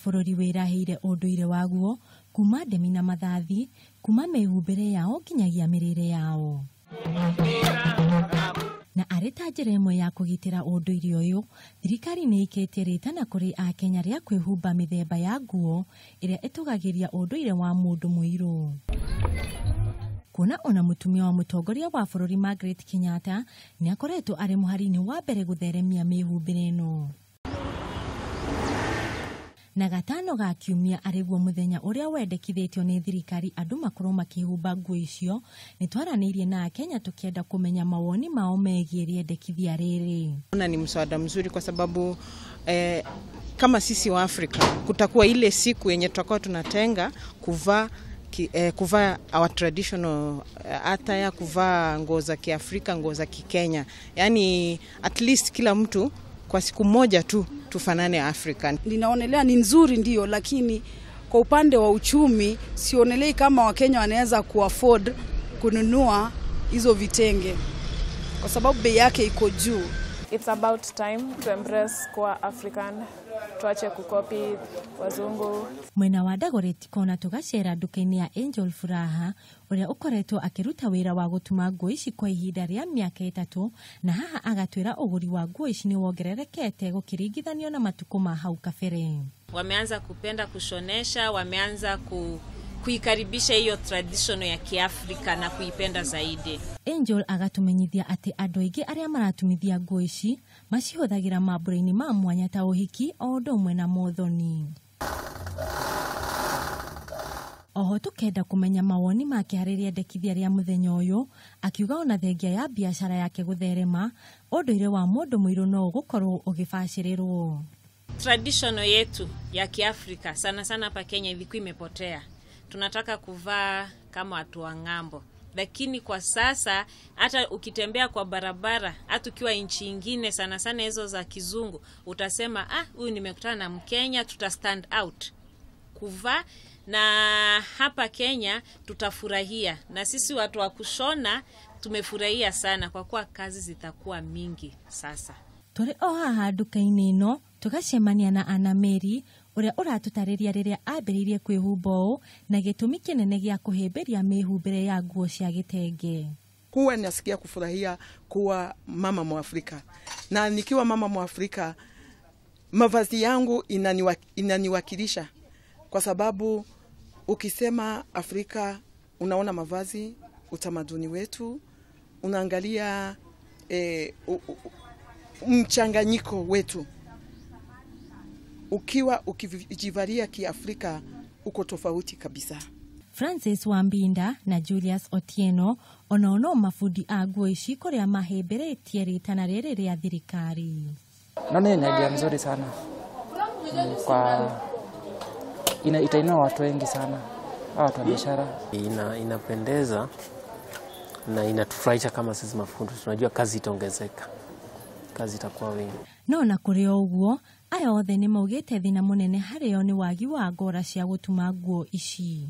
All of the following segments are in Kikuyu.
bũrũri wĩrahĩire ũndũire waguo kuma ndemi na mathathi, kuma mĩhumbĩre yao nginyagia mĩrĩre yao. Na arĩ ta njĩra ĩmwe ya kũgitĩra ũndũire ũyũ, thirikari nĩ ĩikĩtie rĩtana kũrĩ akenya rĩa kwĩhumba mĩthemba ya nguo ĩrĩa ĩtũgagĩria ũndũire wa mũndũ mũirũ. Kuona ona mũtumia wa mũtongoria wa bũrũri Margaret Kenyatta nĩ akoretwo arĩ mũhari-inĩ wa mbere gũtheremia mĩhumbĩre ĩno. Na gatano ga kiumia arĩguo mũthenya ũrĩa wendekithĩtio nĩ thirikari andũ makorwo makĩhumba nguo icio, nĩ twaranĩirie na Akenya tũkĩenda kũmenya mawoni mao megiĩ rĩendekithia rĩrĩ. Na ni mswada mzuri kwa sababu kama sisi wa Afrika kutakuwa ile siku yenye tutakuwa tunatenga kuvaa kuvaa our traditional attire, kuvaa nguo za Kiafrika, nguo za Kikenya. Yani at least kila mtu kwa siku moja tu tufanane African. Ninaonelea ni nzuri ndio, lakini kwa upande wa uchumi sionelei kama Wakenya wanaweza kuafford kununua hizo vitenge kwa sababu bei yake iko juu. It's about time to embrace kuwa African, tuache kukopi wazungu. Mwena wa Dagoretti Kona tugacera nduka-inĩ ya Angel Furaha ũrĩa ũkoretwo akĩruta wĩra wa gũtuma nguo ici kwa ihinda rĩa mĩaka 3, na haha agatwĩra ũgũri wa nguo ici nĩ wongererekete gũkĩringithanio na matukũ ma hau kabere. Wameanza kupenda kushonesha, wameanza kuikaribisha hiyo traditional ya Kiafrika na kuipenda zaidi. Angel agatumenyithia atĩ andũ aingĩ arĩa maratumithia nguo ici macihũthagĩra mambura-inĩ ma mwanya ta ũhiki o ũndũ ũmwe na mothoni. Oho tukenda kũmenya mawoni make harĩ rĩendekithia rĩa mũthenya ũyũ, akiuga ona thengia ya biacara yake gũtherema, ũndũire wa mũndũ mũirũ no ũgũkorwo ũgĩbacĩrĩrwo. Traditional yetu ya Kiafrika sana sana hapa Kenya ilikuwa imepotea. Tunataka kuvaa kama watu wa ng'ambo. Lakini kwa sasa hata ukitembea kwa barabara, hata ukiwa nchi nyingine sana sana hizo za kizungu, utasema huyu nimekutana na Mkenya, tuta stand out kuvaa. Na hapa Kenya tutafurahia, na sisi watu wa kushona tumefurahia sana kwa kuwa kazi zitakuwa mingi sasa. Tũrĩ o haha nduka-inĩ ĩno tũgacemania na Anna Mary ũrĩa ũratũtarĩria rĩrĩa ambĩrĩirie kwĩhumba ũũ na gĩtũmi kĩnene gĩa kũhĩmbĩria mĩhumbĩre ya nguo cia gĩtenge. Huwa nasikia kufurahia kuwa mama Mwafrika, na nikiwa mama Mwafrika mavazi yangu inaniwakilisha, kwa sababu ukisema Afrika unaona mavazi, utamaduni wetu, unaangalia mchanganyiko wetu. Ukiwa ukijivalia Kiafrika uko tofauti kabisa. Francis Wambinda na Julius Otieno onao no mabundi a nguo ici kũrĩa mahĩmbĩrĩtie rĩtana rĩrĩ rĩa thirikari. Naona ni idea mzuri sana. Kwa itainua watu wengi sana, watu wa biashara. Inapendeza na inatufurahisha kama sisi mafundi. Tunajua kazi itaongezeka. Kazi itakuwa wingi. No na kũrĩ o ũguo, aya othe nĩ maugĩte thĩna mũnene harĩo nĩ wagi wa ngora cia gũtuma nguo ici.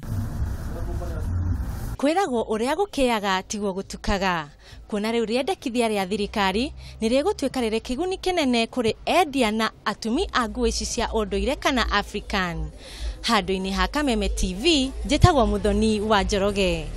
Kwĩragwo ũrĩa gũkĩaga tiguo gũtukaga. Kuona rĩu rĩendekithia rĩa thirikari nĩ rĩgũtuĩka rĩrĩ kĩguni kĩnene kũrĩ endia na atumi a nguo ici cia ũndũire kana African. Handũ-inĩ ha Kameme TV, njĩtagwo Muthoni wa Njoroge.